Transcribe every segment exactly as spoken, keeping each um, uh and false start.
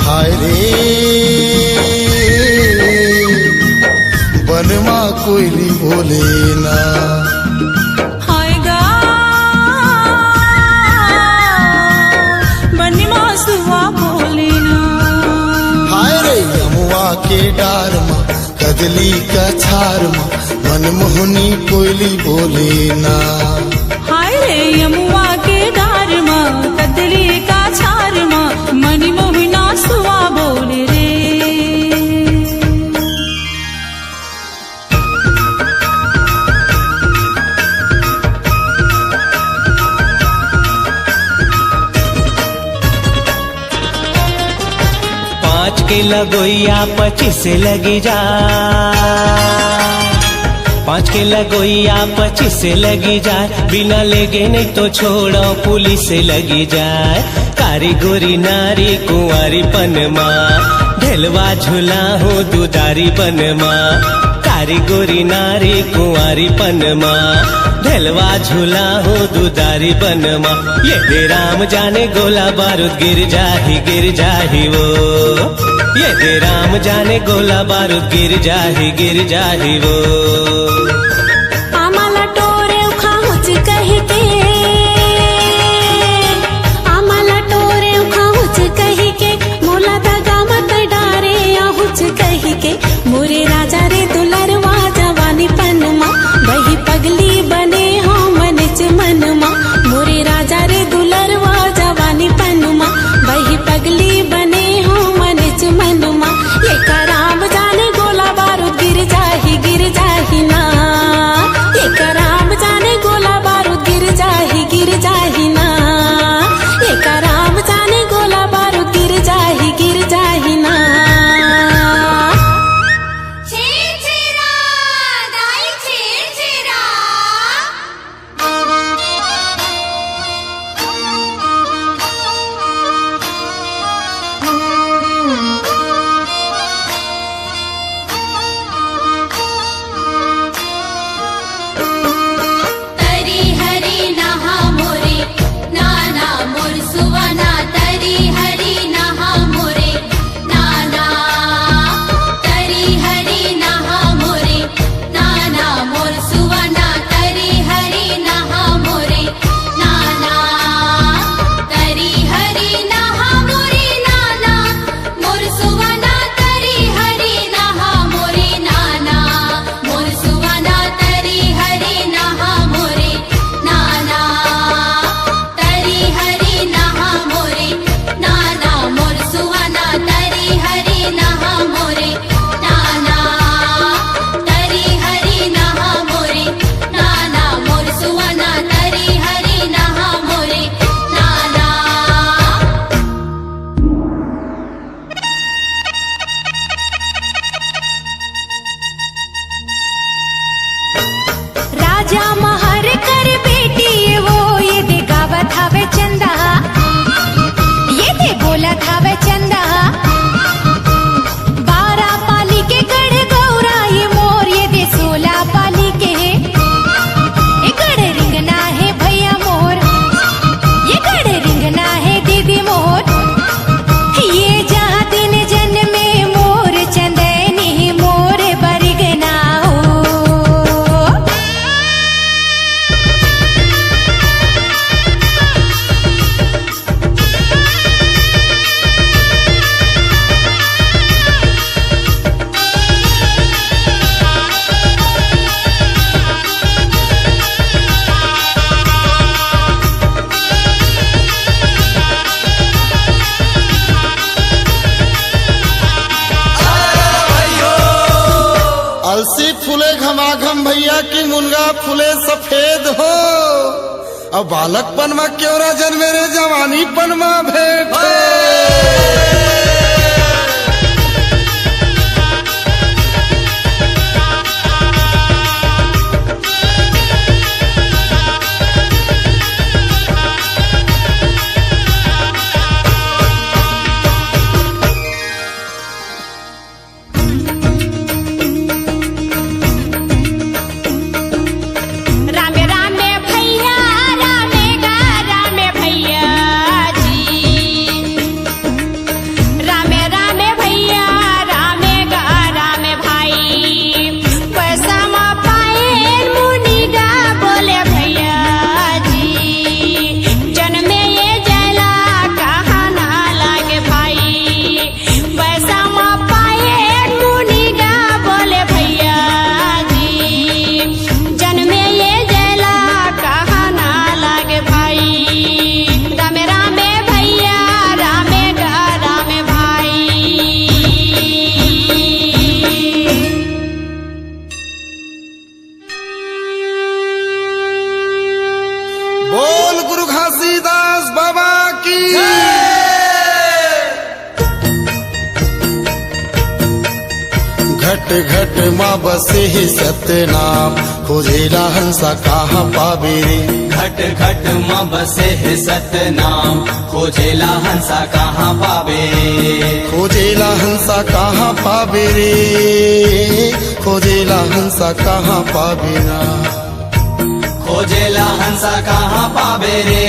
हाय रे, बन मा कोयली बोले ना। हाय गा, बन मा सुआ बोले ना। हाय रे, अमुआ के डार मा, कदली कछार मा, मनमोहनी कोयली बोले ना। हाय रे, अमुआ के डार मा, कदली कछार मा, मनमोहना सुआ बोले रे। पाँच के लगोइया पच्चीस लगी जा, पाँच के लगोइया पच्चीस लगी जा, बिना लेगे नहीं तो छोड़ो पुलिस लगी जाए। कारी गोरी नारी कुंवारी पनमा, ढेलवा झूला हो दुधारी बनमा। कारी गोरी नारी कुंवारी पनमा, ढेलवा झूला हो दुधारी बनमा। ये दे राम जाने गोला बारूद गिर जाही, गिर जाही वो। ये दे राम जाने गोला बारूद गिर जाही, गिर जाही वो। आमाला टोरे उखाहुच कहिके, आमाला टोरे उखाहुच कहिके, मोला दगा मत डारे आहुच कहिके। मोरे राजा रे दुलरवा जवानी पनमा, बही पगली बने हो मनिच मनमा। मोरे राजा रे दुलरवा जवानी पनमा, बही पगली बने हो मनिच मनमा। ये का राम जाने गोला बारूद गिर जाही, गिर जाही ना। कि मुनगा फूले सफेद हो, अउ बालकपन म क्यों ना जनमे रे, जवानीपन म भेंट हो। रामे रामे भैया, रामे गा रामे भैया जी। रामे रामे भैया, रामे गा रामे भाई। पैसा म पाएन मुनि गा बोले भैया जी। जनमे ये जला कहाँ ना लागे भाई। पैसा म पाएन मुनि गा बोले भैया जी। जनमे ये जला कहाँ ना लागे भाई। रामे रामे भैया, रामे गा रामे भाई। बोल गुरु घासीदास बाबा की। घट घट मा बसे हे सतनाम, खोजेला हंसा कहाँ पाबे रे। घट घट मा बसे हे सतनाम, खोजेला हंसा कहाँ पाबे। खोजेला हंसा कहाँ पाबे रे, खोजेला हंसा कहाँ पाबे ना। खोजेला हंसा कहाँ पाबे रे,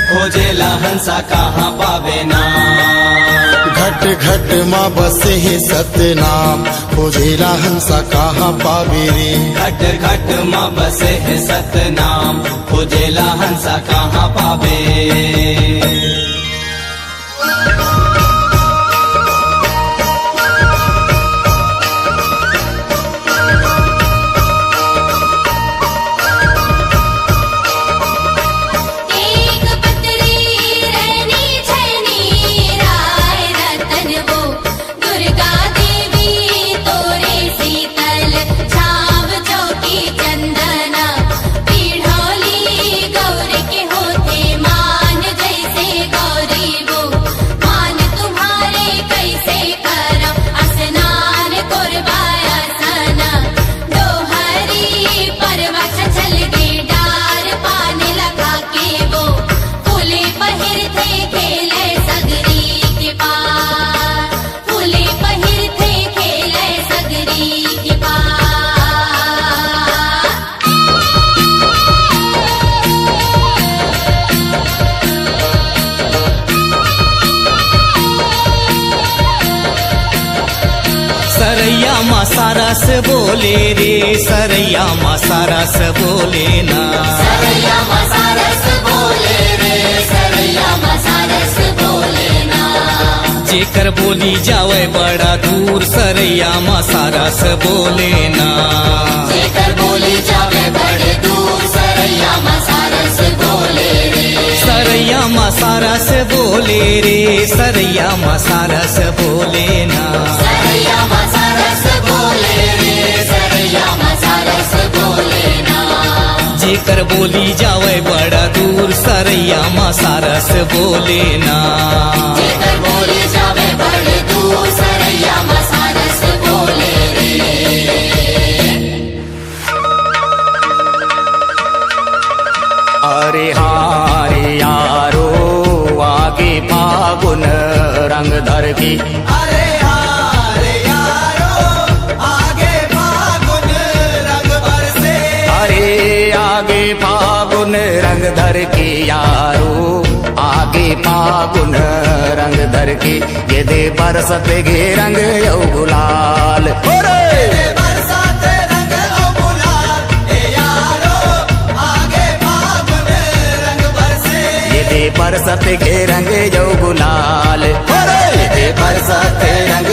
खोजेला हंसा कहाँ पाबे ना। घट घट मा बसे हे सतनाम, खोजेला हंसा कहाँ पाबे रे। घट घट मा बसे हे सतनाम, खोजेला हंसा कहाँ पाबे। एक पतरी रहनी छैनी राय रतन वो, दुर्गा देवी तोरे शीतल छाव चौकी चंदना, पिढ़ौली गौर के होथे मान जैसे गौरी वो, मान तुम्हारे कैसे करम, स्नान कोरबा आसन, डोहरी परवा छछल के डार पान लगा के वो, फूले पहिरथे खेले सगरी के पार, फूले पहिरथे खेले सगरी के पार। सरैया मा सारस बोले रे, सरैया मा सारस बोले ना। सरैया मा सारस बोले रे, सरैया मा सारस बोले ना। जेकर बोली जावय बड़ा दूर, सरैया मा सारस बोले ना। जेकर बोली जावय बड़े दूर, सरैया मा सारस बोले रे। सरैया मा सारस बोले रे, सरैया मा सारस बोले ना। सरैया मा सारस बोले रे, सरैया मा सारस बोले ना। जेकर बोली जावय बड़ा दूर, सरैया मा सारस बोले ना। जेकर बोली जावय बड़े दूर, सरैया मा सारस बोले रे। अरे हाँ रे यारो, आगे फागुन रंग धर के। अरे हाँ रे यारो, आगे फागुन रंग बरसे। अरे आगे फागुन रंग धर के यारो, आगे फागुन रंग धर के। ये दे बरसत गे रंग अउ गुलाल। अरे! ये दे बरसत रंग अउ गुलाल, ए यारो, आगे फागुन रंग बरसे। ये दे बरसत गे रंग अउ गुलाल। अरे! ये दे बरसत रंग